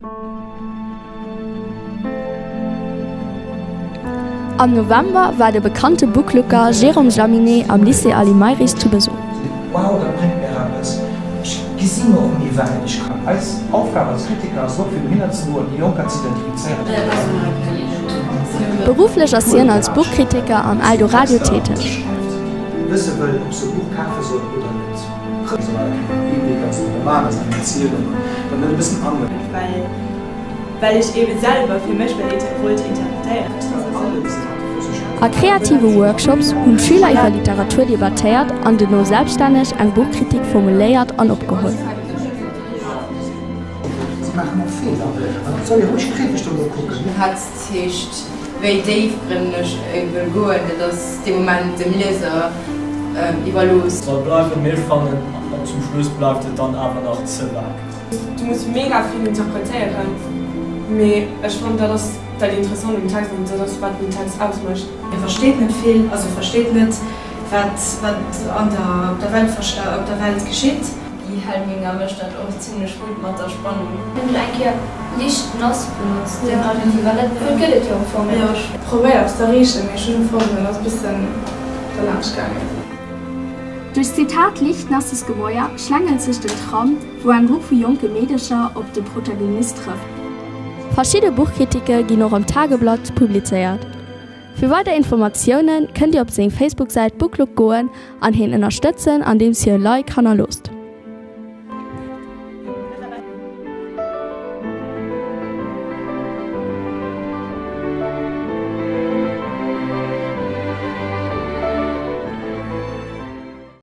Am November war de bekannte Booklooker Jérôme Jaminet am Lycée Aly Meyrisch zu Besuch. Wow, dat bréngt mär eppes, ech gesinn och méi wäit, ech kann. Eis Aufgab als Kritiker ass et och fir dohinner ze goen, déi Jonker ze identifizéieren. Berufflech ass hien als Buchkritiker am Eldoradio täteg. Wësse wëll, ob se e Buch kafe soll oder net. Well ech eben selwer fir mech wollt interpretéieren. A kreative Workshops hunn d'Schüler iwwer Literatur debattéiert an dono selbststänneg eng Buchkritik formuléiert an opgeholl. Dat heescht, wéi déifgrënneg e wëll goen, dat ass dee Moment dem Lieser iwwerlooss. Soll bleiwen, mee ech fannen zum Schluss bleift et dann awer nach ze vague. Du muss mega vill interpretéieren, mee ech fannen dat ass dat interessant um Text an dat ass wat den Text ausmécht. E versteet net vill, also versteet net wat wat an der op der Welt op der Welt geschitt. Guy Helminger mécht dat och zimlech gutt mat der Spannung. Hunn eng Kéier licht nass benotzt, den Adjektiv, an dat Wuert gëtt et jo am Fong net. Jo, ech probéier eppes z'erreechen, mee ech hunn fonnt, en ass bissen derlaanscht gaangen. Duerch d'Zitat licht nasses Gemäuer schlängelt sech den Tram, wou eng Grupp vu jonke Meedecher op de Protagonist trëfft. Verschidde Buchkritike ginn och am Tageblatt publizéiert. Fir weider Informatioune kënnt Dir op seng Facebook-Säit Booklook goen an hien ënnerstëtzen andeems Dir e Like hannerloosst.